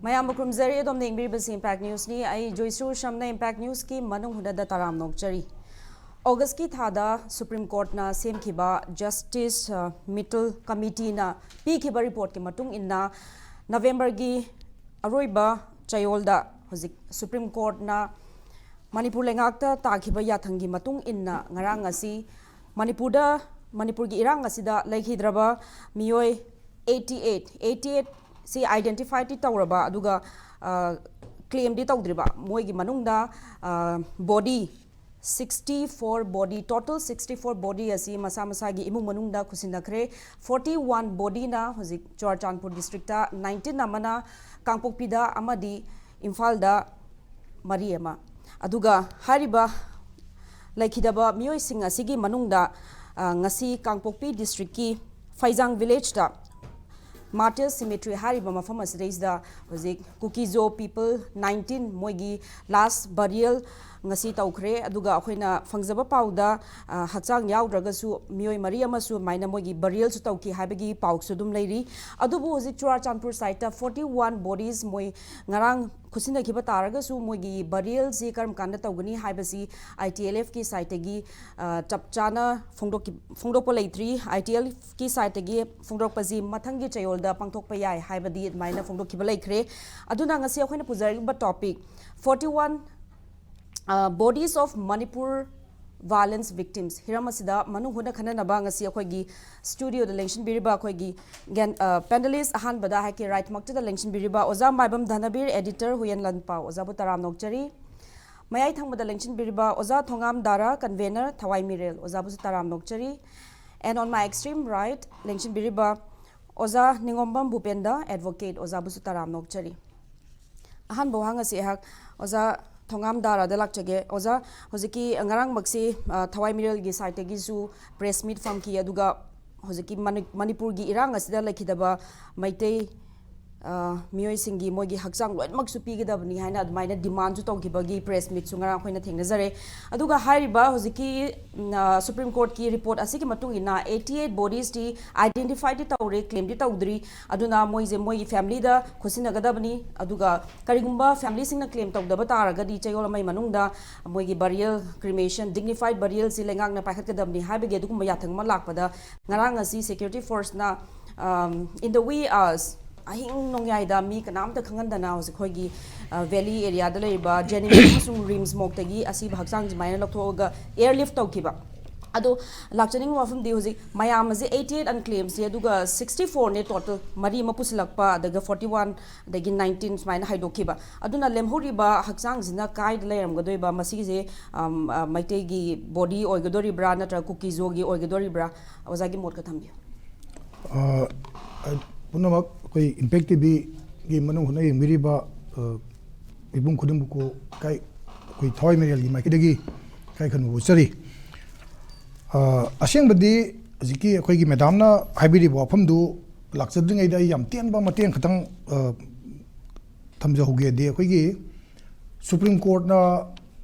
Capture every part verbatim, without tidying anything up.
ꯃꯌꯥꯝꯕꯨ ꯈꯨꯔꯨꯝꯖꯔꯤ꯫ ꯑꯗꯣꯝꯅ ꯌꯦꯡꯕꯤꯔꯤꯕꯁꯤ ꯏꯝꯄꯦꯛ ꯅ꯭ꯌꯨꯁꯅꯤ꯫ ꯑꯩ ꯖꯣꯏꯁꯨꯔ ꯁꯝꯅ ꯏꯝꯄꯦꯛ ꯅ꯭ꯌꯨꯁꯀꯤ ꯃꯅꯨꯡ ꯍꯨꯠꯅꯗ ꯇꯔꯥꯝ ꯅꯣꯛꯆꯔꯤ꯫ ꯑꯣꯒꯁꯀꯤ ꯊꯥꯗ ꯁꯨꯄ꯭ꯔꯤꯝ ꯀꯣꯔꯠꯅ ꯁꯦꯝꯈꯤꯕ ꯖꯁꯇꯤꯁ, ꯑ, ꯃꯤꯇꯜ ꯀꯃꯤꯇꯤꯅ ꯄꯤꯈꯤꯕ ꯔꯤꯄꯣꯔꯠꯀꯤ ꯃꯇꯨꯡ ꯏꯟꯅ ꯅꯕꯦꯝꯕꯔꯒꯤ ꯑꯔꯣꯏꯕ ꯆꯌꯣꯜꯗ ꯍꯧꯖꯤꯛ ꯁꯨꯄ꯭ꯔꯤꯝ ꯀꯣꯔꯠꯅ ꯃꯅꯤꯄꯨꯔ ꯂꯩꯉꯥꯛꯇ ꯇꯥꯈꯤꯕ ꯌꯥꯊꯪꯒꯤ ꯃꯇꯨꯡ ꯏꯟꯅ ꯉꯔꯥꯡ ꯑꯁꯤ ꯃꯅꯤꯄꯨꯔꯗ, ꯃꯅꯤꯄꯨꯔꯒꯤ ꯏꯔꯥꯡ ꯑꯁꯤꯗ ꯂꯩꯈꯤꯗ꯭ꯔꯕ ꯃꯤꯑꯣꯏ eighty eight, eighty eight ꯁꯤ identifyꯗꯤ ꯇꯧꯔꯕ, ꯑꯗꯨꯒ, ꯑ, claimꯗꯤ ꯇꯧꯗ꯭ꯔꯤꯕ, ꯃꯣꯏꯒꯤ ꯃꯅꯨꯡꯗ, ꯑ, body sixty four body, total sixty four body ꯑꯁꯤ ꯃꯁꯥ ꯃꯁꯥꯒꯤ ꯏꯃꯨꯡ ꯃꯅꯨꯡꯗ ꯈꯨꯠꯁꯤꯟꯅꯈ꯭ꯔꯦ꯫ Forty one bodyꯅ ꯍꯧꯖꯤꯛ ꯆꯨꯔꯥꯆꯥꯟꯄꯨꯔ districtꯇ, nineteen ꯑꯃꯅ ꯀꯥꯡꯄꯣꯛꯄꯤꯗ ꯑꯃꯗꯤ ꯏꯝꯐꯥꯜꯗ ꯃꯔꯤ ꯑꯃ꯫ ꯑꯗꯨꯒ ꯍꯥꯏꯔꯤꯕ ꯂꯩꯈꯤꯗꯕ ꯃꯤꯑꯣꯏꯁꯤꯡ ꯑꯁꯤꯒꯤ ꯃꯅꯨꯡꯗ, ꯑ, ꯉꯁꯤ ꯀꯥꯡꯄꯣꯛꯄꯤ districtꯀꯤ ꯐꯩꯖꯥꯡ villageꯇ Martyrs Cemetery ꯍꯥꯏꯔꯤꯕ ꯃꯐꯝ ꯑꯁꯤꯗꯩꯁꯤꯗ ꯍꯧꯖꯤꯛ ꯀꯨꯀꯤꯖꯣ people nineteen ꯃꯣꯏꯒꯤ last burial ꯉꯁꯤ ꯇꯧꯈ꯭ꯔꯦ꯫ ꯑꯗꯨꯒ ꯑꯩꯈꯣꯏꯅ ꯐꯪꯖꯕ ꯄꯥꯎꯗ, ꯑ, ꯍꯛꯆꯥꯡ ꯌꯥꯎꯗ꯭ꯔꯒꯁꯨ ꯃꯤꯑꯣꯏ ꯃꯔꯤ ꯑꯃꯁꯨ ꯑꯗꯨꯃꯥꯏꯅ ꯃꯣꯏꯒꯤ burialꯁꯨ ꯇꯧꯈꯤ ꯍꯥꯏꯕꯒꯤ ꯄꯥꯎꯁꯨ ꯑꯗꯨꯝ ꯂꯩꯔꯤ꯫ ꯑꯗꯨꯕꯨ ꯍꯧꯖꯤꯛ ꯆꯨꯔꯥꯆꯥꯟꯄꯨꯔ sideꯇ forty one bodies ꯃꯣꯏ ꯉꯔꯥꯡ ꯈꯨꯠꯁꯤꯟꯅꯈꯤꯕ ꯇꯥꯔꯒꯁꯨ ꯃꯣꯏꯒꯤ burialꯁꯤ ꯀꯔꯝ ꯀꯥꯟꯗ ꯇꯧꯒꯅꯤ ꯍꯥꯏꯕꯁꯤ ITLFꯀꯤ sideꯇꯒꯤ, ꯑ, ꯆꯞ ꯆꯥꯅ ꯐꯣꯡꯗꯣꯛꯈꯤ-, ꯐꯣꯡꯗꯣꯛꯄ ꯂꯩꯇ꯭ꯔꯤ꯫ ITLFꯀꯤ sideꯇꯒꯤ ꯐꯣꯡꯗꯣꯔꯛꯄꯁꯤ ꯃꯊꯪꯒꯤ ꯆꯌꯣꯜꯗ ꯄꯥꯡꯊꯣꯛꯄ ꯌꯥꯏ ꯍꯥꯏꯕꯗꯤ ꯑꯗꯨꯃꯥꯏꯅ ꯐꯣꯡꯗꯣꯛꯈꯤꯕ ꯂꯩꯈ꯭ꯔꯦ꯫ ꯑꯗꯨꯅ ꯉꯁꯤ ꯑꯩꯈꯣꯏꯅ ꯄꯨꯖꯔꯤꯕ topic forty one, ꯑ, bodies of Manipur violence victims ꯍꯤꯔꯝ ꯑꯁꯤꯗ ꯃꯅꯨꯡ ꯍꯨꯠꯅ ꯈꯟꯅꯅꯕ ꯉꯁꯤ ꯑꯩꯈꯣꯏꯒꯤ studioꯗ ꯂꯦꯡꯁꯤꯟꯕꯤꯔꯤꯕ ꯑꯩꯈꯣꯏꯒꯤ ꯒꯦꯟ-, ꯑ, panelist ꯑꯍꯥꯟꯕꯗ ꯍꯥꯏꯀꯤ rightꯃꯛꯇꯨꯗ ꯂꯦꯡꯁꯤꯟꯕꯤꯔꯤꯕ ꯑꯣꯖꯥ ꯃꯥꯏꯕꯝ ꯙꯅꯕꯤꯔ, editor ꯍꯨꯌꯦꯟ ꯂꯟꯄꯥꯎ, ꯑꯣꯖꯥꯕꯨ ꯇꯔꯥꯝ ꯅꯣꯛꯆꯔꯤ꯫ ꯃꯌꯥꯏ ꯊꯪꯕꯗ ꯂꯦꯡꯁꯤꯟꯕꯤꯔꯤꯕ ꯑꯣꯖꯥ ꯊꯣꯉꯥꯝ ꯗꯥꯔꯥ, convener ꯊꯋꯥꯏ ꯃꯤꯔꯦꯜ, ꯑꯣꯖꯥꯕꯨꯁꯨ ꯇꯔꯥꯝ ꯅꯣꯛꯆꯔꯤ꯫ And on my extreme right ꯂꯦꯡꯁꯤꯟꯕꯤꯔꯤꯕ ꯑꯣꯖꯥ ꯅꯤꯉꯣꯝꯕꯝ ꯚꯨꯄꯦꯟꯗ, advocate, ꯑꯣꯖꯥꯕꯨꯁꯨ ꯇꯔꯥꯝ ꯅꯣꯛꯆꯔꯤ꯫ ꯑꯍꯥꯟꯕ ꯋꯥꯍꯪ ꯑꯁꯤ ꯑꯩꯍꯥꯛ ꯑꯣꯖꯥ ꯊꯣꯉꯥꯝ ꯗꯥꯔꯥꯗ ꯂꯥꯛꯆꯒꯦ꯫ ꯑꯣꯖꯥ, ꯍꯧꯖꯤꯛꯀꯤ ꯉꯔꯥꯡꯃꯛꯁꯤ, ꯑ, ꯊꯋꯥꯏ ꯃꯤꯔꯦꯜꯒꯤ sideꯇꯒꯤꯁꯨ press meet ꯐꯝꯈꯤ, ꯑꯗꯨꯒ ꯍꯧꯖꯤꯛꯀꯤ ꯃꯅꯤ-, ꯃꯅꯤꯄꯨꯔꯒꯤ ꯏꯔꯥꯡ ꯑꯁꯤꯗ ꯂꯩꯈꯤꯗꯕ ꯃꯩꯇꯩ ꯑ, ꯃꯤꯑꯣꯏꯁꯤꯡꯒꯤ ꯃꯣꯏꯒꯤ ꯍꯛꯆꯥꯡ ꯂꯣꯏꯅꯃꯛꯁꯨ ꯄꯤꯒꯗꯕꯅꯤ ꯍꯥꯏꯅ ꯑꯗꯨꯃꯥꯏꯅ ꯗꯤꯃꯥꯟꯁꯨ ꯇꯧꯈꯤꯕꯒꯤ ꯄ꯭ꯔꯦꯁ ꯃꯤꯠꯁꯨ ꯉꯔꯥꯡ ꯑꯩꯈꯣꯏꯅ ꯊꯦꯡꯅꯖꯔꯦ꯫ ꯑꯗꯨꯒ ꯍꯥꯏꯔꯤꯕ ꯍꯧꯖꯤꯛꯀꯤ, ꯎꯝ, ꯑ, ꯁꯨꯄ꯭ꯔꯤꯝ ꯀꯣꯔꯠꯀꯤ ꯔꯤꯄꯣꯔꯠ ꯑꯁꯤꯒꯤ ꯃꯇꯨꯡ ꯏꯟꯅ eighty eight bodiesꯇꯤ identifyꯗꯤ ꯇꯧꯔꯦ, claimꯗꯤ ꯇꯧꯗ꯭ꯔꯤ꯫ ꯑꯗꯨꯅ ꯃꯣꯏꯁꯦ ꯃꯣꯏꯒꯤ familyꯗ ꯈꯣꯠꯆꯤꯟꯅꯒꯗꯕꯅꯤ꯫ ꯑꯗꯨꯒ ꯀꯔꯤꯒꯨꯝꯕ familyꯁꯤꯡꯅ claim ꯇꯧꯗꯕ ꯇꯥꯔꯒꯗꯤ ꯆꯌꯣꯜ ꯑꯃꯒꯤ ꯃꯅꯨꯡꯗ ꯃꯣꯏꯒꯤ burial, cremation, dignified burialꯁꯤ ꯂꯩꯉꯥꯛꯅ ꯄꯥꯏꯈꯠꯀꯗꯕꯅꯤ ꯍꯥꯏꯕꯒꯤ ꯑꯗꯨꯒꯨꯝꯕ ꯌꯥꯊꯪ ꯑꯃ ꯂꯥꯛꯄꯗ ꯉꯔꯥꯡ ꯑꯁꯤ security forceꯅ, um, in the wee hours, ꯑꯍꯤꯡ ꯅꯣꯡꯌꯥꯏꯗ ꯃꯤ ꯀꯅꯥꯝꯇ ꯈꯪꯍꯟꯗꯅ ꯍꯧꯖꯤꯛ ꯑꯩꯈꯣꯏꯒꯤ, ꯑ, valley areaꯗ ꯂꯩꯔꯤꯕ Jennimsꯇꯒꯤ ꯑꯁꯤꯕ ꯍꯛꯆꯥꯡ ꯁꯨꯃꯥꯏꯅ ꯂꯧꯊꯣꯛꯑꯒ airlift ꯇꯧꯈꯤꯕ꯫ ꯑꯗꯣ ꯂꯥꯛꯆꯅꯤꯡꯕ ꯋꯥꯐꯝꯗꯤ ꯍꯧꯖꯤꯛ ꯃꯌꯥꯝ ꯑꯁꯤ eighty eight unclaimedꯅꯦ, ꯑꯗꯨꯒ sixty fourꯅꯦ total, ꯃꯔꯤ ꯑꯃ ꯄꯨꯁꯤꯜꯂꯛꯄ, ꯑꯗꯨꯒ forty one, ꯑꯗꯒꯤ nineteen ꯁꯨꯃꯥꯏꯅ ꯍꯥꯏꯗꯣꯛꯈꯤꯕ꯫ ꯑꯗꯨꯅ ꯂꯦꯝꯍꯧꯔꯤꯕ ꯍꯛꯆꯥꯡꯁꯤꯅ ꯀꯥꯏꯗ ꯂꯩꯔꯝꯒꯗꯣꯏꯕ? ꯃꯁꯤꯒꯤꯁꯦ, ꯑꯝ, ꯑ, ꯃꯩꯇꯩꯒꯤ body ꯑꯣꯏꯒꯗꯣꯔꯤꯕ꯭ꯔꯥ ꯅꯠꯇ꯭ꯔꯒ ꯀꯨꯀꯤꯖꯣꯒꯤ ꯑꯣꯏꯒꯗꯣꯔꯤꯕ꯭ꯔꯥ? ꯑꯣꯖꯥꯒꯤ ꯃꯣꯠꯀ ꯊꯝꯕꯤꯌꯨ꯫ ꯑ, ꯑ, ꯄꯨꯝꯅꯃꯛ ꯑꯩꯈꯣꯏ Impact TVꯒꯤ ꯃꯅꯨꯡ ꯍꯨꯠꯅ ꯌꯦꯡꯕꯤꯔꯤꯕ, ꯑ, ꯃꯤꯄꯨꯝ ꯈꯨꯗꯤꯡꯃꯛꯄꯨ ꯏꯀꯥꯏ, ꯑꯩꯈꯣꯏ ꯊꯋꯥꯏ ꯃꯔꯦꯜꯒꯤ ꯃꯥꯏꯀꯩꯗꯒꯤ ꯏꯀꯥꯏ ꯈꯨꯝꯅꯕ ꯎꯠꯆꯔꯤ꯫ ꯑ, ꯑꯁꯦꯡꯕꯗꯤ ꯍꯧꯖꯤꯛꯀꯤ ꯑꯩꯈꯣꯏꯒꯤ madamꯅ ꯍꯥꯏꯕꯤꯔꯤꯕ ꯋꯥꯐꯝꯗꯨ ꯂꯥꯛꯆꯗ꯭ꯔꯤꯉꯩꯗ ꯑꯩ ꯌꯥꯝ ꯇꯦꯟꯕ ꯃꯇꯦꯡ ꯈꯛꯇꯪ, ꯑ, ꯊꯝꯖꯍꯧꯒꯦꯗꯤ, ꯑꯩꯈꯣꯏꯒꯤ Supreme Courtꯅ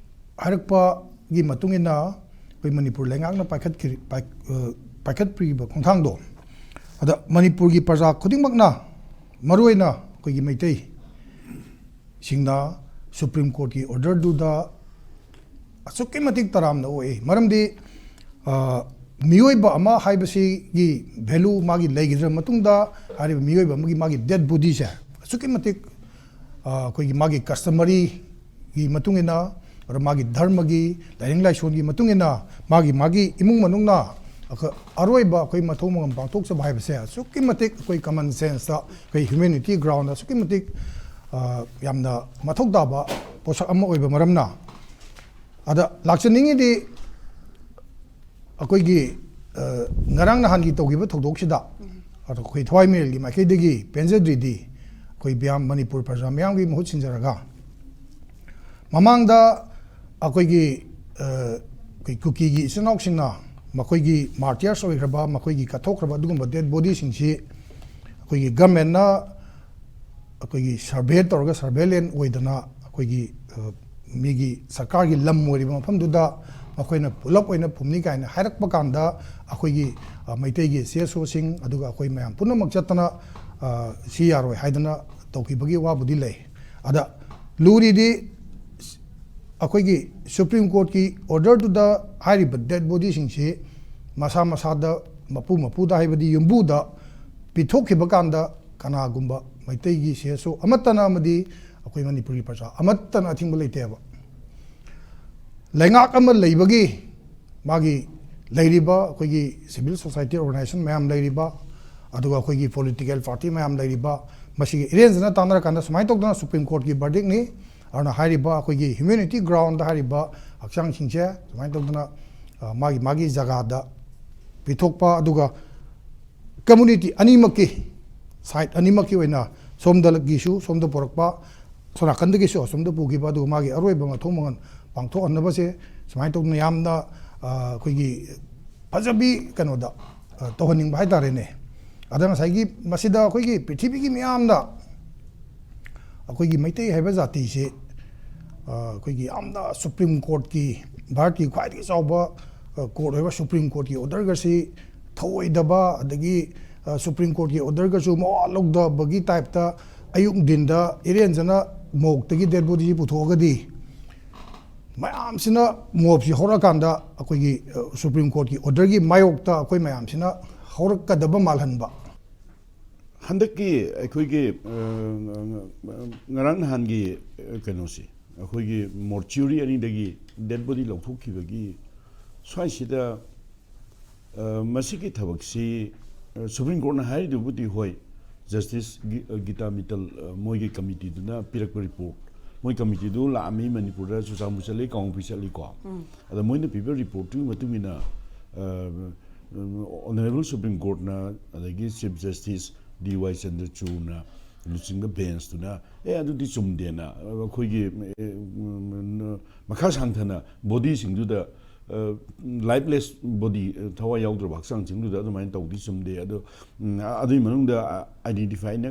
ꯍꯥꯏꯔꯛꯄꯒꯤ ꯃꯇꯨꯡ ꯏꯟꯅ ꯑꯩꯈꯣꯏ ꯃꯅꯤꯄꯨꯔ ꯂꯩꯉꯥꯛꯅ ꯄꯥꯏꯈꯠꯈꯤ-, ꯄꯥꯏ-, ꯑ, ꯄꯥꯏꯈꯠꯄꯤꯔꯤꯕ ꯈꯣꯡꯊꯥꯡꯗꯣ, ꯑꯗ ꯃꯅꯤꯄꯨꯔꯒꯤ ꯄ꯭ꯔꯖꯥ ꯈꯨꯗꯤꯡꯃꯛꯅ, ꯃꯔꯨꯑꯣꯏꯅ ꯑꯩꯈꯣꯏꯒꯤ ꯃꯩꯇꯩꯁꯤꯡꯅ Supreme Courtꯀꯤ orderꯗꯨꯗ ꯑꯁꯨꯛꯀꯤ ꯃꯇꯤꯛ ꯇꯔꯥꯝꯅ ꯑꯣꯛꯏ꯫ ꯃꯔꯝꯗꯤ, ꯑ, ꯃꯤꯑꯣꯏꯕ ꯑꯃ ꯍꯥꯏꯕꯁꯤꯒꯤ value ꯃꯥꯒꯤ ꯂꯩꯈꯤꯗ꯭ꯔ ꯃꯇꯨꯡꯗ, ꯍꯥꯏꯔꯤꯕ ꯃꯤꯑꯣꯏꯕ ꯑꯃꯒꯤ ꯃꯥꯒꯤ dead bodyꯁꯦ ꯑꯁꯨꯛꯀꯤ ꯃꯇꯤꯛ, ꯑ, ꯑꯩꯈꯣꯏꯒꯤ ꯃꯥꯒꯤ customaryꯒꯤ ꯃꯇꯨꯡ ꯏꯟꯅ, ꯑꯗ ꯃꯥꯒꯤ ꯙꯔꯃꯒꯤ, ꯂꯥꯏꯅꯤꯡ ꯂꯥꯏꯁꯣꯟꯒꯤ ꯃꯇꯨꯡ ꯏꯟꯅ, ꯃꯥꯒꯤ, ꯃꯥꯒꯤ ꯏꯃꯨꯡ ꯃꯅꯨꯡꯅ ꯑꯈ-, ꯑꯔꯣꯏꯕ ꯑꯩꯈꯣꯏ ꯃꯊꯧ ꯃꯉꯝ ꯄꯥꯡꯊꯣꯛꯆꯕ ꯍꯥꯏꯕꯁꯦ ꯑꯁꯨꯛꯀꯤ ꯃꯇꯤꯛ ꯑꯩꯈꯣꯏ common senseꯇ, ꯑꯩꯈꯣꯏ humanity groundꯗ ꯑꯁꯨꯛꯀꯤ ꯃꯇꯤꯛ, ꯑ, ꯌꯥꯝꯅ ꯃꯊꯧ ꯇꯥꯕ ꯄꯣꯠꯁꯛ ꯑꯃ ꯑꯣꯏꯕ ꯃꯔꯝꯅ, ꯑꯗ ꯂꯥꯛꯆꯅꯤꯡꯉꯤꯗꯤ ꯑꯩꯈꯣꯏꯒꯤ, ꯑ, ꯉꯔꯥꯡ ꯅꯍꯥꯟꯒꯤ ꯇꯧꯈꯤꯕ ꯊꯧꯗꯣꯛꯁꯤꯗ, ꯑꯗꯣ ꯑꯩꯈꯣꯏ ꯊꯋꯥꯏ ꯃꯔꯦꯜꯒꯤ ꯃꯥꯏꯀꯩꯗꯒꯤ ꯄꯦꯟꯖꯗ꯭ꯔꯤꯗꯤ, ꯑꯩꯈꯣꯏ ꯃꯌꯥꯝ ꯃꯅꯤꯄꯨꯔ ꯄ꯭ꯔꯖꯥ ꯃꯤꯌꯥꯝꯒꯤ ꯃꯍꯨꯠ ꯁꯤꯟꯖꯔꯒ, ꯃꯃꯥꯡꯗ ꯑꯩꯈꯣꯏꯒꯤ, ꯑ, ꯑꯩꯈꯣꯏ ꯀꯨꯀꯤꯒꯤ ꯏꯆꯤꯟ ꯏꯅꯥꯎꯁꯤꯡꯅ ꯃꯈꯣꯏꯒꯤ martyrs ꯑꯣꯏꯈ꯭ꯔꯕ, ꯃꯈꯣꯏꯒꯤ ꯀꯠꯊꯣꯛꯈ꯭ꯔꯕ ꯑꯗꯨꯒꯨꯝꯕ dead bodyꯁꯤꯡꯁꯤ ꯑꯩꯈꯣꯏꯒꯤ governmentꯅ ꯑꯩꯈꯣꯏꯒꯤ ꯁꯔꯚꯦ ꯇꯧꯔꯒ ꯁꯔꯚꯦ ꯂꯦꯟ ꯑꯣꯏꯗꯅ ꯑꯩꯈꯣꯏꯒꯤ ꯃꯤꯒꯤ ꯁꯔꯀꯥꯔꯒꯤ ꯂꯝ ꯑꯣꯏꯔꯤꯕ ꯃꯐꯝꯗꯨꯗ ꯃꯈꯣꯏꯅ ꯄꯨꯂꯞ ꯑꯣꯏꯅ ꯐꯨꯝꯅꯤ ꯀꯥꯏꯅ ꯍꯥꯏꯔꯛꯄ ꯀꯥꯟꯗ ꯑꯩꯈꯣꯏꯒꯤ ꯃꯩꯇꯩꯒꯤ ꯁꯤ ꯑꯦꯁ ꯑꯣꯁꯤꯡ ꯑꯗꯨꯒ ꯑꯩꯈꯣꯏ ꯃꯌꯥꯝ ꯄꯨꯝꯅꯃꯛ ꯆꯠꯇꯅ ꯁꯤ ꯌꯥꯔꯣꯏ ꯍꯥꯏꯗꯅ ꯇꯧꯈꯤꯕꯒꯤ ꯋꯥꯕꯨꯗꯤ ꯂꯩ꯫ ꯑꯗ ꯂꯨꯔꯤꯗꯤ ꯑꯩꯈꯣꯏꯒꯤ ꯁꯨꯄ꯭ꯔꯤꯝ ꯀꯣꯔꯠꯀꯤ ꯑꯣꯔꯗꯔꯗꯨꯗ ꯍꯥꯏꯔꯤꯕ ꯗꯦꯠ ꯕꯣꯗꯤꯁꯤꯡꯁꯤ ꯃꯁꯥ ꯃꯁꯥꯗ ꯃꯄꯨ ꯃꯄꯨꯗ ꯍꯥꯏꯕꯗꯤ ꯌꯨꯝꯕꯨꯗ ꯄꯤꯊꯣꯛꯈꯤꯕ ꯀꯥꯟꯗ ꯀꯅꯥꯒꯨꯝꯕ ꯃꯩꯇꯩꯒꯤ ꯁꯤ ꯑꯦꯁ ꯑꯣ ꯑꯃꯠꯇꯅ ꯑꯃꯗꯤ ꯑꯩꯈꯣꯏ ꯃꯅꯤꯄꯨꯔꯒꯤ ꯄ꯭ꯔꯖꯥ ꯑꯃꯠꯇꯅ ꯑꯊꯤꯡꯕ ꯂꯩꯇꯦꯕ꯫ ꯂꯩꯉꯥꯛ ꯑꯃ ꯂꯩꯕꯒꯤ ꯃꯥꯒꯤ ꯂꯩꯔꯤꯕ ꯑꯩꯈꯣꯏꯒꯤ ꯁꯤꯚꯤꯜ ꯁꯣꯁꯥꯏꯇꯤ ꯑꯣꯔꯒꯅꯥꯏꯖꯦꯁꯟ ꯃꯌꯥꯝ ꯂꯩꯔꯤꯕ, ꯑꯗꯨꯒ ꯑꯩꯈꯣꯏꯒꯤ ꯄꯣꯂꯤꯇꯤꯀꯦꯜ ꯄꯥꯔꯇꯤ ꯃꯌꯥꯝ ꯂꯩꯔꯤꯕ, ꯃꯁꯤꯒꯤ ꯏꯔꯦꯟꯖꯅ ꯇꯥꯟꯅꯔꯀꯥꯟꯗ ꯁꯨꯃꯥꯏꯅ ꯇꯧꯗꯅ ꯁꯨꯄ꯭ꯔꯤꯝ ꯀꯣꯔꯠꯀꯤ ꯕꯔꯗꯤꯛꯅꯤ꯫ ꯑꯗꯨꯅ ꯍꯥꯏꯔꯤꯕ ꯑꯩꯈꯣꯏꯒꯤ ꯍ꯭ꯌꯨꯃꯦꯅꯤꯇꯤ ꯒ꯭ꯔꯥꯎꯟꯗ ꯍꯥꯏꯔꯤꯕ ꯍꯛꯆꯥꯡꯁꯤꯡꯁꯦ ꯁꯨꯃꯥꯏꯅ ꯇꯧꯗꯅ, ꯑ, ꯃꯥꯒꯤ ꯃꯥꯒꯤ ꯖꯒꯥꯗ ꯄꯤꯊꯣꯛꯄ, ꯑꯗꯨꯒ ꯀꯝꯃꯨꯅꯤꯇꯤ ꯑꯅꯤꯃꯛꯀꯤ, ꯁꯥꯏꯠ ꯑꯅꯤꯃꯛꯀꯤ ꯑꯣꯏꯅ ꯁꯣꯝꯗꯒꯤꯁꯨ ꯁꯣꯝꯗ ꯄꯨꯔꯛꯄ, ꯁꯣꯝ ꯅꯥꯀꯟꯗꯒꯤꯁꯨ ꯑꯁꯣꯝꯗ ꯄꯨꯈꯤꯕ, ꯑꯗꯨꯒ ꯃꯥꯒꯤ ꯑꯔꯣꯏꯕ ꯃꯊꯧ ꯃꯉꯜ ꯄꯥꯡꯊꯣꯛꯍꯟꯅꯕꯁꯦ ꯁꯨꯃꯥꯏꯅ ꯇꯧꯗꯅ ꯌꯥꯝꯅ, ꯑ, ꯑꯩꯈꯣꯏꯒꯤ ꯐꯖꯕꯤ ꯀꯩꯅꯣꯗ, ꯑ, ꯇꯧꯍꯟꯅꯤꯡꯕ ꯍꯥꯏꯇꯥꯔꯦꯅꯦ꯫ ꯑꯗ ꯉꯁꯥꯏꯒꯤ ꯃꯁꯤꯗ ꯑꯩꯈꯣꯏꯒꯤ ꯄ꯭ꯔꯤꯊꯤꯕꯤꯒꯤ ꯃꯤꯌꯥꯝꯅ ꯑꯩꯈꯣꯏꯒꯤ ꯃꯩꯇꯩ ꯍꯥꯏꯕ ꯖꯥꯇꯤꯁꯦ, ꯑ, ꯑꯩꯈꯣꯏꯒꯤ ꯌꯥꯝꯅ ꯁꯨꯄ꯭ꯔꯤꯝ ꯀꯣꯔꯠꯀꯤ, ꯚꯥꯔꯠꯀꯤ ꯈ꯭ꯋꯥꯏꯗꯒꯤ ꯆꯥꯎꯕ, ꯑ, ꯀꯣꯔꯠ ꯑꯣꯏꯕ ꯁꯨꯄ꯭ꯔꯤꯝ ꯀꯣꯔꯠꯀꯤ ꯑꯣꯔꯗꯔꯒꯁꯤ ꯊꯧꯑꯣꯏꯗꯕ, ꯑꯗꯒꯤ, ꯑ, ꯁꯨꯄ꯭ꯔꯤꯝ ꯀꯣꯔꯠꯀꯤ ꯑꯣꯔꯗꯔꯒꯁꯨ ꯃꯋꯥ ꯂꯧꯗꯕꯒꯤ ꯇꯥꯏꯞꯇ ꯑꯌꯨꯛ ꯅꯨꯡꯊꯤꯟꯗ ꯏꯔꯦꯟꯖꯅ ꯃꯣꯛꯇꯒꯤ ꯗꯦꯠ ꯕꯣꯗꯤꯁꯤ ꯄꯨꯊꯣꯛꯑꯒꯗꯤ ꯃꯌꯥꯝꯁꯤꯅ ꯃꯣꯞꯁꯤ ꯍꯧꯔꯛꯑꯀꯥꯟꯗ ꯑꯩꯈꯣꯏꯒꯤ, ꯑ, ꯁꯨꯄ꯭ꯔꯤꯝ ꯀꯣꯔꯠꯀꯤ ꯑꯣꯔꯗꯔꯒꯤ ꯃꯥꯌꯣꯛꯇ ꯑꯩꯈꯣꯏ ꯃꯌꯥꯝꯁꯤꯅ ꯍꯧꯔꯛꯀꯗꯕ ꯃꯥꯜꯍꯟꯕ꯫ ꯍꯟꯗꯛꯀꯤ ꯑꯩꯈꯣꯏꯒꯤ, ꯑ, ꯉꯔꯥꯡ ꯅꯍꯥꯟꯒꯤ, ꯑ, ꯀꯩꯅꯣꯁꯤ, ꯑꯩꯈꯣꯏꯒꯤ ꯃꯣꯔꯆꯨꯔꯤ ꯑꯅꯤꯗꯒꯤ ꯗꯦꯠ ꯕꯣꯗꯤ ꯂꯧꯊꯣꯛꯈꯤꯕꯒꯤ ꯁ꯭ꯋꯥꯏꯁꯤꯗ, ꯑ, ꯃꯁꯤꯒꯤ ꯊꯕꯛꯁꯤ, ꯑ, ꯁꯨꯄ꯭ꯔꯤꯝ ꯀꯣꯔꯠꯅ ꯍꯥꯏꯔꯤꯗꯨꯕꯨꯗꯤ ꯍꯣꯏ, ꯖꯁꯇꯤꯁ ꯒꯤ-, ꯑ, ꯒꯤꯇꯥ ꯃꯤꯇꯜ, ꯑ, ꯃꯣꯏꯒꯤ ꯀꯃꯤꯇꯤꯗꯨꯅ ꯄꯤꯔꯛꯄ ꯔꯤꯄꯣꯔꯠ, ꯃꯣꯏ ꯀꯃꯤꯇꯤꯗꯨ ꯂꯥꯛꯑꯝꯃꯤ, ꯃꯅꯤꯄꯨꯔꯗ ꯆꯨꯔꯆꯥꯟꯄꯨꯔ ꯆꯠꯂꯤ, ꯀꯥꯡꯄꯣꯛꯄꯤ ꯆꯠꯂꯤꯀꯣ꯫ ꯑꯗ ꯃꯣꯏꯅ ꯄꯤꯕ ꯔꯤꯄꯣꯔꯠꯇꯨꯒꯤ ꯃꯇꯨꯡ ꯏꯟꯅ, ꯑ, ꯑꯣꯅꯔꯦꯕꯜ ꯁꯨꯄ꯭ꯔꯤꯝ ꯀꯣꯔꯠꯅ, ꯑꯗꯒꯤ ꯆꯤꯐ ꯖꯁꯇꯤꯁ ꯗꯤ ꯋꯥꯏ ꯆꯟꯗ꯭ꯔꯆꯨꯗꯅ ꯂꯨꯆꯤꯡꯕ ꯕꯦꯟꯁꯇꯨꯅ, "ꯑꯦ, ꯑꯗꯨꯗꯤ ꯆꯨꯝꯗꯦꯅ, ꯑꯩꯈꯣꯏꯒꯤ, ꯑꯦ, ꯎꯝ, ꯃꯈꯥ ꯁꯥꯡꯊꯅ ꯕꯣꯗꯤꯁꯤꯡꯗꯨꯗ ꯂꯥꯏꯐꯂꯦꯁ ꯕꯣꯗꯤ, ꯊꯋꯥꯏ ꯌꯥꯎꯗ꯭ꯔꯕ ꯍꯛꯆꯥꯡꯁꯤꯡꯗꯨꯗ ꯑꯗꯨꯃꯥꯏꯅ ꯇꯧꯗꯤ ꯆꯨꯝꯗꯦ꯫ ꯑꯗꯣ ꯎꯝ, ꯑꯗꯨꯒꯤ ꯃꯅꯨꯡꯗ ꯑꯥꯏꯗꯦꯟꯇꯤꯐꯥꯏꯅ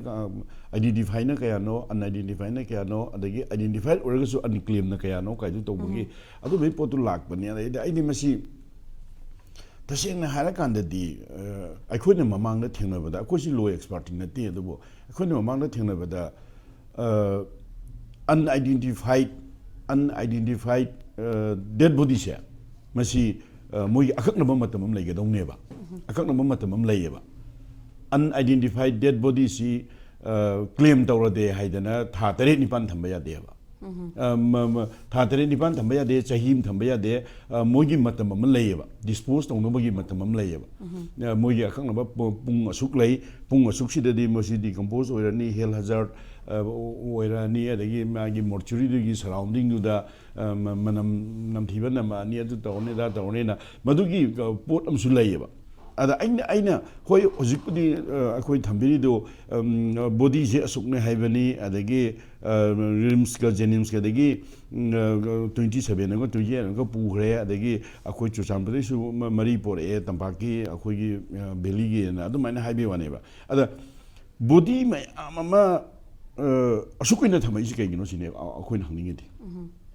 ꯑꯥꯏꯗꯦꯟꯇꯤꯐꯥꯏꯅ ꯀꯌꯥꯅꯣ, ꯑꯟꯑꯥꯏꯗꯦꯟꯇꯤꯐꯥꯏꯅ ꯀꯌꯥꯅꯣ, ꯑꯗꯒꯤ ꯑꯥꯏꯗꯦꯟꯇꯤꯐꯥꯏꯠ ꯑꯣꯏꯔꯒꯁꯨ ꯑꯟꯀ꯭ꯂꯦꯝꯅ ꯀꯌꯥꯅꯣ ꯀꯥꯏꯗꯨ ꯇꯧꯕꯒꯤ ꯑꯗꯨꯝꯕꯒꯤ ꯄꯣꯠꯇꯨ ꯂꯥꯛꯄꯅꯤ꯫ ꯑꯗꯩꯗꯤ ꯑꯩꯗꯤ ꯃꯁꯤ ꯇꯁꯦꯡꯅ ꯍꯥꯏꯔꯀꯥꯟꯗꯗꯤ ꯑ, ꯑꯩꯈꯣꯏꯅ ꯃꯃꯥꯡꯗ ꯊꯦꯡꯅꯕꯗ, ꯑꯩꯈꯣꯏꯁꯤ ꯂꯣ ꯑꯦꯛꯁꯄꯥꯔꯠꯇꯤ ꯅꯠꯇꯦ, ꯑꯗꯨꯕꯨ ꯑꯩꯈꯣꯏꯅ ꯃꯃꯥꯡꯗ ꯊꯦꯡꯅꯕꯗ ꯑꯟꯑꯥꯏꯗꯦꯟꯇꯤꯐꯥꯏꯠ ꯑꯟꯑꯥꯏꯗꯦꯟꯇꯤꯐꯥꯏꯠ ꯗꯦꯠ ꯕꯣꯗꯤꯁꯦ ꯃꯁꯤ ꯑ, ꯃꯣꯏꯒꯤ ꯑꯀꯛꯅꯕ ꯃꯇꯝ ꯑꯃ ꯂꯩꯒꯗꯧꯅꯦꯕ꯫ ꯑꯀꯛꯅꯕ ꯃꯇꯝ ꯑꯃ ꯂꯩꯌꯦꯕ꯫ ꯑꯟꯑꯥꯏꯗꯦꯟꯇꯤꯐꯥꯏꯠ ꯗꯦꯠ ꯕꯣꯗꯤꯁꯤ ꯀ꯭ꯂꯦꯝ ꯇꯧꯔꯗꯦ ꯍꯥꯏꯗꯅ ꯊꯥ ꯇꯔꯦꯠ ꯅꯤꯄꯥꯟ ꯊꯝꯕ ꯌꯥꯗꯦꯕ꯫ ꯑ, ꯃ- ꯃ- ꯊꯥ ꯇꯔꯦꯠ ꯅꯤꯄꯥꯟ ꯊꯝꯕ ꯌꯥꯗꯦ, ꯆꯍꯤ ꯑꯃ ꯊꯝꯕ ꯌꯥꯗꯦ꯫ ꯑ, ꯃꯣꯏꯒꯤ ꯃꯇꯝ ꯑꯃ ꯂꯩꯌꯦꯕ, ꯗꯤꯁꯄꯣꯖ ꯇꯧꯅꯕꯒꯤ ꯃꯇꯝ ꯑꯃ ꯂꯩꯌꯦꯕ꯫ ꯑ, ꯃꯣꯏꯒꯤ ꯑꯀꯛꯅꯕ ꯄꯨ- ꯄꯨꯡ ꯑꯁꯨꯛ ꯂꯩ, ꯄꯨꯡ ꯑꯁꯨꯛꯁꯤꯗꯗꯤ ꯃꯁꯤ ꯗꯤꯀꯝꯄꯣꯖ ꯑꯣꯏꯔꯅꯤ, ꯍꯦꯜꯊ ꯍꯖꯥꯔꯠ ꯑꯣꯏꯔꯛꯑꯅꯤ, ꯑꯗꯒꯤ ꯃꯥꯒꯤ ꯃꯣꯔꯆꯨꯔꯤꯗꯨꯒꯤ ꯁꯔꯥꯎꯟꯗꯤꯡꯗꯨꯗ ꯑ, ꯃ- ꯃꯅꯝ ꯅꯝꯊꯤꯕ ꯅꯝꯃꯛꯑꯅꯤ, ꯑꯗꯨ ꯇꯧꯔꯅꯤ, ꯑꯗꯥ ꯇꯧꯔꯅꯤꯅ ꯃꯗꯨꯒꯤ ꯑ, ꯄꯣꯠ ꯑꯃꯁꯨ ꯂꯩꯌꯦꯕ꯫ ꯑꯗ ꯑꯩꯅ ꯑꯩꯅ ꯍꯣꯏ, ꯍꯧꯖꯤꯛꯄꯨꯗꯤ ꯑ, ꯑꯩꯈꯣꯏ ꯊꯝꯕꯤꯔꯤꯗꯣ ꯕꯣꯗꯤꯁꯦ ꯑꯁꯨꯛꯅꯦ ꯍꯥꯏꯕꯅꯤ, ꯑꯗꯒꯤ ꯔꯤꯝꯁꯀ ꯖꯦꯅꯤꯝꯁꯀꯗꯒꯤ ꯇ꯭ꯋꯦꯟꯇꯤ ꯁꯚꯦꯟ ꯑꯃꯒ ꯇ꯭ꯋꯦꯟꯇꯤ ꯑꯩꯠ ꯑꯃꯒ ꯄꯨꯈ꯭ꯔꯦ, ꯑꯗꯒꯤ ꯑꯩꯈꯣꯏ ꯆꯨꯔꯆꯥꯟꯄꯨꯔꯗꯩꯁꯨ ꯃ- ꯃꯔꯤ ꯄꯣꯔꯛꯑꯦ, ꯇꯝꯄꯥꯛꯀꯤ ꯑꯩꯈꯣꯏꯒꯤ ꯚꯦꯂꯤꯒꯤꯅ ꯑꯗꯨꯃꯥꯏꯅ ꯍꯥꯏꯕꯒꯤ ꯋꯥꯅꯦꯕ꯫ ꯑꯗ ꯕꯣꯗꯤ ꯃꯌꯥꯝ ꯑꯃ ꯑ, ꯑꯁꯨꯛ ꯀꯨꯏꯅ ꯊꯝꯃꯛꯏꯁꯤ ꯀꯩꯒꯤꯅꯣ ꯁꯤꯅꯦꯕ ꯑ- ꯑꯩꯈꯣꯏꯅ ꯍꯪꯅꯤꯡꯉꯤꯗꯤ꯫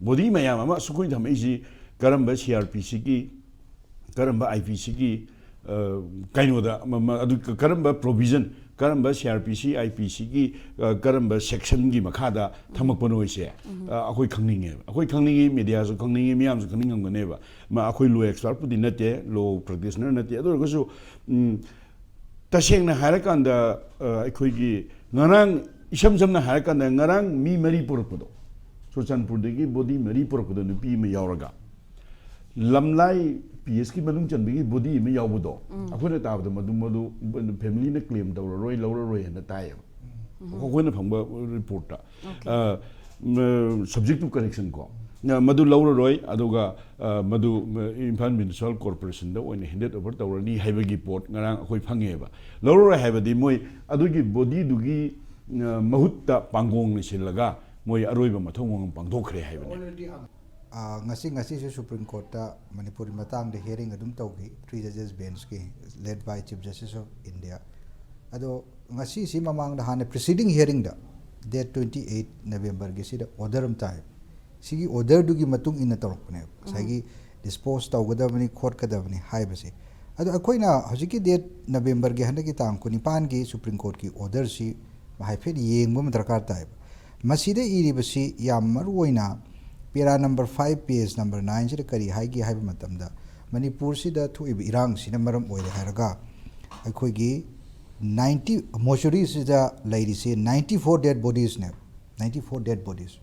ꯕꯣꯗꯤ ꯃꯌꯥꯝ ꯑꯃ ꯑꯁꯨꯛ ꯀꯨꯏꯅ ꯊꯝꯃꯛꯏꯁꯤ ꯀꯔꯝꯕ ꯁꯤ ꯑꯥꯔ ꯄꯤ ꯁꯤꯒꯤ, ꯀꯔꯝꯕ ꯑꯥꯏ ꯄꯤ ꯁꯤꯒꯤ ꯀꯩꯅꯣꯗ ꯑꯃ- ꯑꯃ- ꯑꯗꯨ ꯀ- ꯀꯔꯝꯕ ꯄ꯭ꯔꯣꯚꯤꯖꯟ, ꯀꯔꯝꯕ ꯁꯤ ꯑꯥꯔ ꯄꯤ ꯁꯤ, ꯑꯥꯏ ꯄꯤ ꯁꯤꯒꯤ ꯀꯔꯝꯕ ꯁꯦꯛꯁꯟꯒꯤ ꯃꯈꯥꯗ ꯊꯝꯃꯛꯄꯅꯣ ꯍꯥꯏꯁꯦ ꯑ, ꯑꯩꯈꯣꯏ ꯈꯪꯅꯤꯡꯉꯦꯕ꯫ ꯑꯩꯈꯣꯏ ꯈꯪꯅꯤꯡꯉꯤ, ꯃꯦꯗꯤꯌꯥꯁꯨ ꯈꯪꯅꯤꯡꯉꯤ, ꯃꯤꯌꯥꯝꯁꯨ ꯈꯪꯅꯤꯡꯉꯝꯒꯅꯦꯕ꯫ ꯃ- ꯑꯩꯈꯣꯏ ꯂꯣ ꯑꯦꯛꯁꯄꯥꯔꯠꯄꯨꯗꯤ ꯅꯠꯇꯦ, ꯂꯣ ꯄ꯭ꯔꯦꯛꯇꯤꯁꯅꯔ ꯅꯠꯇꯦ, ꯑꯗꯨ ꯑꯣꯏꯔꯒꯁꯨ ꯎꯝ, ꯇꯁꯦꯡꯅ ꯍꯥꯏꯔꯀꯥꯟꯗ ꯑ, ꯑꯩꯈꯣꯏꯒꯤ ꯉꯔꯥꯡ, ꯏꯁꯝ ꯁꯝꯅ ꯍꯥꯏꯔꯀꯥꯟꯗ ꯉꯔꯥꯡ ꯃꯤ ꯃꯔꯤ ꯄꯨꯔꯛꯄꯗꯣ, ꯆꯨꯔꯆꯥꯟꯄꯨꯔꯗꯒꯤ ꯕꯣꯗꯤ ꯃꯔꯤ ꯄꯨꯔꯛꯄꯗꯣ, ꯅꯨꯄꯤ ꯑꯃ ꯌꯥꯎꯔꯒ ꯂꯝꯂꯥꯏ ꯄꯤ ꯑꯦꯁꯀꯤ ꯃꯅꯨꯡ ꯆꯟꯕꯒꯤ ꯕꯣꯗꯤ ꯑꯃ ꯌꯥꯎꯕꯗꯣ, ꯑꯩꯈꯣꯏꯅ ꯇꯥꯕꯗ ꯃꯗꯨ ꯃꯗꯨ ꯐꯦꯃꯤꯂꯤꯅ ꯀ꯭ꯂꯦꯝ ꯇꯧꯔꯔꯣꯏ, ꯂꯧꯔꯔꯣꯏ ꯍꯥꯏꯅ ꯇꯥꯏꯌꯦꯕ꯫ ꯑꯩꯈꯣꯏꯅ ꯐꯪꯕ ꯔꯤꯄꯣꯔꯠꯇ subject to correction ꯀꯣ, ꯃꯗꯨ ꯂꯧꯔꯔꯣꯏ, ꯑꯗꯨꯒ ꯑ, ꯃꯗꯨ ꯏꯝꯐꯥꯜ ꯃ꯭ꯌꯨꯅꯤꯁꯤꯄꯥꯜ ꯀꯣꯔꯄꯣꯔꯦꯁꯟꯗ ꯑꯣꯏꯅ ꯍꯦꯟꯗꯦꯠ ꯑꯣꯚꯔ ꯇꯧꯔꯅꯤ ꯍꯥꯏꯕꯒꯤ ꯄꯣꯠ ꯉꯔꯥꯡ ꯑꯩꯈꯣꯏ ꯐꯪꯉꯦꯕ꯫ ꯂꯧꯔꯔꯣꯏ ꯍꯥꯏꯕꯗꯤ ꯃꯣꯏ ꯑꯗꯨꯒꯤ ꯕꯣꯗꯤꯗꯨꯒꯤ ꯑ, ꯃꯍꯨꯠꯇ ꯄꯥꯡꯒꯣꯡꯅ ꯁꯤꯜꯂꯒ ꯃꯣꯏ ꯑꯔꯣꯏꯕ ꯃꯊꯧ ꯃꯉꯝ ꯄꯥꯡꯊꯣꯛꯈ꯭ꯔꯦ ꯍꯥꯏꯕꯅꯦ꯫ ꯑ, ꯉꯁꯤ ꯉꯁꯤꯁꯨ ꯁꯨꯄ꯭ꯔꯤꯝ ꯀꯣꯔꯠꯇ ꯃꯅꯤꯄꯨꯔꯒꯤ ꯃꯇꯥꯡꯗ ꯍꯤꯌꯔꯤꯡ ꯑꯗꯨꯝ ꯇꯧꯈꯤ, ꯊ꯭ꯔꯤ ꯖꯖꯦꯁ ꯕꯦꯟꯁꯀꯤ, led by chief justice of India. ꯑꯗꯣ ꯉꯁꯤꯁꯤ ꯃꯃꯥꯡꯗ ꯍꯥꯟꯅ ꯄ꯭ꯔꯤꯁꯤꯗꯤꯡ ꯍꯤꯌꯔꯤꯡꯗ ꯗꯦꯠ ꯇ꯭ꯋꯦꯟꯇꯤ ꯑꯩꯠ ꯅꯕꯦꯝꯕꯔꯒꯤꯁꯤꯗ ꯑꯣꯔꯗꯔ ꯑꯃ ꯇꯥꯏ꯫ ꯁꯤꯒꯤ ꯑꯣꯔꯗꯔꯗꯨꯒꯤ ꯃꯇꯨꯡ ꯏꯟꯅ ꯇꯧꯔꯛꯄꯅꯦꯕ ꯉꯁꯥꯏꯒꯤ ꯗꯤꯁꯄꯣꯁ ꯇꯧꯒꯗꯕꯅꯤ ꯈꯣꯠꯀꯗꯕꯅꯤ ꯍꯥꯏꯕꯁꯦ꯫ ꯑꯗꯣ ꯑꯩꯈꯣꯏꯅ ꯍꯧꯖꯤꯛꯀꯤ ꯗꯦꯠ ꯅꯕꯦꯝꯕꯔꯒꯤ ꯍꯟꯗꯛꯀꯤ ꯇꯥꯡ ꯀꯨꯟꯅꯤꯄꯥꯟꯒꯤ ꯁꯨꯄ꯭ꯔꯤꯝ ꯀꯣꯔꯠꯀꯤ ꯑꯣꯔꯗꯔꯁꯤ ꯍꯥꯏꯐꯦꯠ ꯌꯦꯡꯕ ꯑꯃ ꯗꯔꯀꯥꯔ ꯇꯥꯏꯕ꯫ ꯃꯁꯤꯗ ꯏꯔꯤꯕꯁꯤ ꯌꯥꯝ ꯃꯔꯨ ꯑꯣꯏꯅ ꯄꯦꯔꯥ ꯅꯝꯕꯔ ꯐꯥꯏꯚ, ꯄꯦꯖ ꯅꯝꯕꯔ ꯅꯥꯏꯟꯁꯤꯗ ꯀꯔꯤ ꯍꯥꯏꯒꯦ ꯍꯥꯏꯕ ꯃꯇꯝꯗ, ꯃꯅꯤꯄꯨꯔꯁꯤꯗ ꯊꯣꯛꯏꯕ ꯏꯔꯥꯡꯁꯤꯅ ꯃꯔꯝ ꯑꯣꯏꯔꯦ ꯍꯥꯏꯔꯒ ꯑꯩꯈꯣꯏꯒꯤ ꯅꯥꯏꯟꯇꯤ, ꯃꯣꯆꯨꯔꯤꯁꯤꯗ ꯂꯩꯔꯤꯁꯦ ꯅꯥꯏꯟꯇꯤ ꯐꯣꯔ ꯗꯦꯗ ꯕꯣꯗꯤꯁꯅꯦꯕ, ꯅꯥꯏꯟꯇꯤ ꯐꯣꯔ ꯗꯦꯗ ꯕꯣꯗꯤꯁ꯫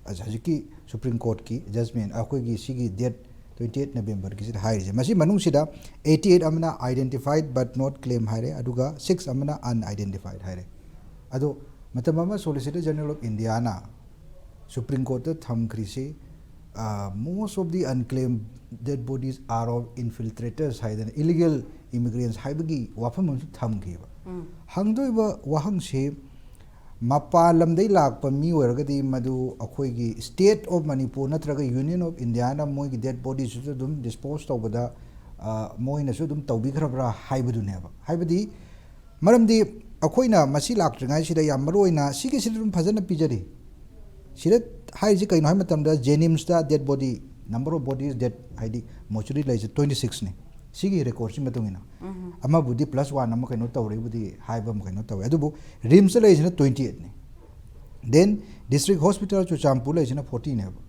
ꯍꯧꯖꯤꯛꯀꯤ ꯁꯨꯄ꯭ꯔꯤꯝ ꯀꯣꯔꯠꯀꯤ ꯖꯖꯃꯦꯟ ꯑꯩꯈꯣꯏꯒꯤ ꯁꯤꯒꯤ ꯗꯦꯠ ꯇ꯭ꯋꯦꯟꯇꯤ ꯑꯩꯠ ꯅꯕꯦꯝꯕꯔꯒꯤꯁꯤꯗ ꯍꯥꯏꯔꯤꯁꯦ, ꯃꯁꯤ ꯃꯅꯨꯡꯁꯤꯗ ꯑꯩꯠꯇꯤ ꯑꯩꯠ ꯑꯃꯅ identified but not claim ꯍꯥꯏꯔꯦ, ꯑꯗꯨꯒ ꯁꯤꯛꯁ ꯑꯃꯅ unidentified ꯍꯥꯏꯔꯦ꯫ ꯑꯗꯣ ꯃꯇꯝ ꯑꯃ ꯁꯣꯂꯤꯁꯤꯇꯔ ꯖꯦꯅꯔꯦꯜ ꯑꯣꯐ ꯏꯟꯗꯤꯌꯥꯅ ꯁꯨꯄ꯭ꯔꯤꯝ ꯀꯣꯔꯠꯇ ꯊꯝꯈ꯭ꯔꯤꯁꯤ, most of the unclaimed dead bodies are of infiltrators ꯍꯥꯏꯗꯅ, illegal immigrants ꯍꯥꯏꯕꯒꯤ ꯋꯥꯐꯝ ꯑꯃꯁꯨ ꯊꯝꯈꯤꯕ꯫ ꯍꯪꯗꯣꯏꯕ ꯋꯥꯍꯪꯁꯤ, ꯃꯄꯥꯟ ꯂꯝꯗꯒꯤ ꯂꯥꯛꯄ ꯃꯤ ꯑꯣꯏꯔꯒꯗꯤ ꯃꯗꯨ ꯑꯩꯈꯣꯏꯒꯤ ꯁ꯭ꯇꯦꯠ ꯑꯣꯐ ꯃꯅꯤꯄꯨꯔ ꯅꯠꯇ꯭ꯔꯒ ꯌꯨꯅꯤꯌꯟ ꯑꯣꯐ ꯏꯟꯗꯤꯌꯥꯅ ꯃꯣꯏꯒꯤ ꯗꯦꯗ ꯕꯣꯗꯤꯁꯤꯁꯨ ꯑꯗꯨꯝ ꯗꯤꯁꯄꯣꯁ ꯇꯧꯕꯗ, ꯑ, ꯃꯣꯏꯅꯁꯨ ꯑꯗꯨꯝ ꯇꯧꯕꯤꯈ꯭ꯔꯕ꯭ꯔꯥ ꯍꯥꯏꯕꯗꯨꯅꯦꯕ꯫ ꯍꯥꯏꯕꯗꯤ, ꯃꯔꯝꯗꯤ ꯑꯩꯈꯣꯏꯅ ꯃꯁꯤ ꯂꯥꯛꯇ꯭ꯔꯤꯉꯩꯁꯤꯗ ꯌꯥꯝ ꯃꯔꯨ ꯑꯣꯏꯅ ꯁꯤꯒꯤꯁꯤꯗ ꯑꯗꯨꯝ ꯐꯖꯅ ꯄꯤꯖꯔꯤ꯫ ꯁꯤꯗ ꯍꯥꯏꯔꯤꯁꯤ ꯀꯩꯅꯣ ꯍꯥꯏꯕ ꯃꯇꯝꯗ, ꯖꯦꯅꯤꯝꯁꯇ ꯗꯦꯗ body, number of bodies dead, ꯍꯥꯏꯗꯤ ꯃꯣꯆꯨꯔꯤ ꯂꯩꯔꯤꯁꯦ ꯇ꯭ꯋꯦꯟꯇꯤ ꯁꯤꯛꯁꯅꯤ꯫ ꯁꯤꯒꯤ ꯔꯦꯀꯣꯔꯠꯁꯤ ꯃꯇꯨꯡ ꯏꯟꯅ ꯑꯃꯕꯨꯗꯤ ꯄ꯭ꯂꯁ ꯋꯥꯟ ꯑꯃ ꯀꯩꯅꯣ ꯇꯧꯔꯦꯕꯨꯗꯤ ꯍꯥꯏꯕ ꯑꯃ ꯀꯩꯅꯣ ꯇꯧꯋꯦ, ꯑꯗꯨꯕꯨ ꯔꯤꯝꯁꯇ ꯂꯩꯔꯤꯁꯤꯅ ꯇ꯭ꯋꯦꯟꯇꯤ ꯑꯩꯠꯅꯤ꯫ Then district hospital ꯆꯨꯔꯆꯥꯟꯄꯨꯔ ꯂꯩꯔꯤꯁꯤꯅ ꯐꯣꯔꯇꯤꯅꯦꯕ꯫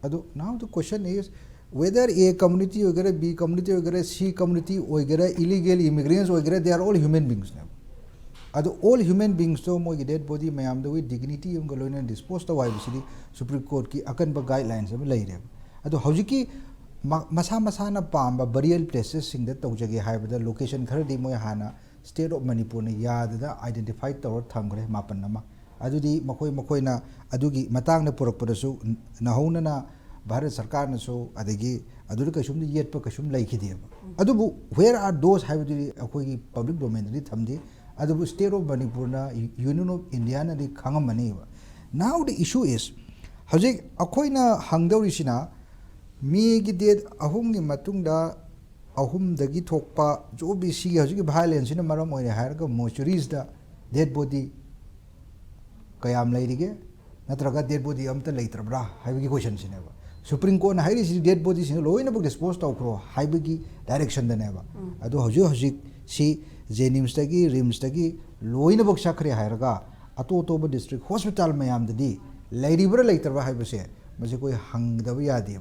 ꯑꯗꯨ now the question is whether A community ꯑꯣꯏꯒꯦꯔꯥ, B community ꯑꯣꯏꯒꯦꯔꯥ, C community ꯑꯣꯏꯒꯦꯔꯥ, illegal immigrants ꯑꯣꯏꯒꯦꯔꯥ, they are all human beings ꯅꯦꯕ꯫ ꯑꯗꯣ all human beings ꯇꯣ ꯃꯣꯏꯒꯤ ꯗꯦꯗ ꯕꯣꯗꯤ ꯃꯌꯥꯝꯗꯨꯒꯤ ꯗꯤꯒꯅꯤꯇꯤ ꯑꯃꯒ ꯂꯣꯏꯅꯅ ꯗꯤꯁꯄꯣꯁ ꯇꯧ ꯍꯥꯏꯕꯁꯤꯗꯤ ꯁꯨꯄ꯭ꯔꯤꯝ ꯀꯣꯔꯠꯀꯤ ꯑꯀꯟꯕ ꯒꯥꯏꯗꯂꯥꯏꯟꯁ ꯑꯃ ꯂꯩꯔꯦꯕ꯫ ꯑꯗꯣ ꯍꯧꯖꯤꯛꯀꯤ ꯃ-, ꯃꯁꯥ ꯃꯁꯥꯅ ꯄꯥꯝꯕ ꯕꯔꯤꯌꯦꯜ ꯄ꯭ꯂꯦꯁꯦꯁꯁꯤꯡꯗ ꯇꯧꯖꯒꯦ ꯍꯥꯏꯕꯗ ꯂꯣꯀꯦꯁꯟ ꯈꯔꯗꯤ ꯃꯣꯏ ꯍꯥꯟꯅ ꯁ꯭ꯇꯦꯠ ꯑꯣꯐ ꯃꯅꯤꯄꯨꯔꯅ ꯌꯥꯗꯗ ꯑꯥꯏꯗꯦꯟꯇꯤꯐꯥꯏ ꯇꯧꯔ ꯊꯝꯈ꯭ꯔꯦ ꯃꯥꯄꯟ ꯑꯃ꯫ ꯑꯗꯨꯗꯤ ꯃꯈꯣꯏ ꯃꯈꯣꯏꯅ ꯑꯗꯨꯒꯤ ꯃꯇꯥꯡꯗ ꯄꯨꯔꯛꯄꯗꯁꯨ ꯅ-, ꯅꯧꯍꯧꯅꯅ ꯚꯥꯔꯠ ꯁꯔꯀꯥꯔꯅꯁꯨ ꯑꯗꯒꯤ ꯑꯗꯨꯗ ꯀꯩꯁꯨꯝꯗ ꯌꯦꯠꯄ ꯀꯩꯁꯨꯝ ꯂꯩꯈꯤꯗꯦꯕ꯫ ꯑꯗꯨꯕꯨ where are those ꯍꯥꯏꯕꯗꯨꯗꯤ ꯑꯩꯈꯣꯏꯒꯤ ꯄꯕ꯭ꯂꯤꯛ ꯗꯣꯃꯦꯟꯗꯗꯤ ꯊꯝꯗꯦ꯫ ꯑꯗꯨꯕꯨ ꯁ꯭ꯇꯦꯠ ꯑꯣꯐ ꯃꯅꯤꯄꯨꯔꯅ, ꯌꯨꯅꯤꯌꯟ ꯑꯣꯐ ꯏꯟꯗꯤꯌꯥꯅꯗꯤ ꯈꯪꯉꯝꯃꯅꯤꯕ꯫ Now the issue is, ꯍꯧꯖꯤꯛ ꯑꯩꯈꯣꯏꯅ ꯍꯪꯗꯧꯔꯤꯁꯤꯅ, ꯃꯦꯒꯤ ꯗꯦꯠ ꯑꯍꯨꯝꯒꯤ ꯃꯇꯨꯡꯗ ꯑꯍꯨꯝꯗꯒꯤ ꯊꯣꯛꯄ ꯖꯣ ꯕꯤ ꯁꯤꯒꯤ ꯍꯧꯖꯤꯛꯀꯤ ꯚꯥꯏꯑꯣꯂꯦꯟꯁꯁꯤꯅ ꯃꯔꯝ ꯑꯣꯏꯔꯦ ꯍꯥꯏꯔꯒ ꯃꯣꯆꯨꯔꯤꯁꯇ ꯗꯦꯠ ꯕꯣꯗꯤ ꯀꯌꯥꯝ ꯂꯩꯔꯤꯒꯦ, ꯅꯠꯇ꯭ꯔꯒ ꯗꯦꯠ ꯕꯣꯗꯤ ꯑꯝꯇ ꯂꯩꯇ꯭ꯔꯕ꯭ꯔꯥ ꯍꯥꯏꯕꯒꯤ ꯀꯣꯏꯁꯟꯁꯤꯅꯦꯕ꯫ ꯁꯨꯄ꯭ꯔꯤꯝ ꯀꯣꯔꯠꯅ ꯍꯥꯏꯔꯤꯁꯤꯗꯤ ꯗꯦꯠ ꯕꯣꯗꯤꯁꯤꯡꯗꯣ ꯂꯣꯏꯅꯃꯛ ꯗꯤꯁꯄꯣꯖ ꯇꯧꯈ꯭ꯔꯣ ꯍꯥꯏꯕꯒꯤ ꯗꯥꯏꯔꯦꯛꯁꯟꯗꯅꯦꯕ꯫ ꯑꯗꯣ ꯍꯧꯖꯤꯛ ꯍꯧꯖꯤꯛ ꯁꯤ ꯖꯦꯅꯤꯝꯁꯇꯒꯤ, ꯔꯤꯝꯁꯇꯒꯤ ꯂꯣꯏꯅꯃꯛ ꯆꯠꯈ꯭ꯔꯦ ꯍꯥꯏꯔꯒ ꯑꯇꯣꯞ ꯑꯇꯣꯞꯄ ꯗꯤꯁꯇ꯭ꯔꯤꯛ ꯍꯣꯁꯄꯤꯇꯥꯜ ꯃꯌꯥꯝꯗꯗꯤ ꯂꯩꯔꯤꯕ꯭ꯔꯥ ꯂꯩꯇ꯭ꯔꯕ꯭ꯔꯥ ꯍꯥꯏꯕꯁꯦ ꯃꯁꯤ ꯑꯩꯈꯣꯏ ꯍꯪꯗꯕ ꯌꯥꯗꯦꯕ꯫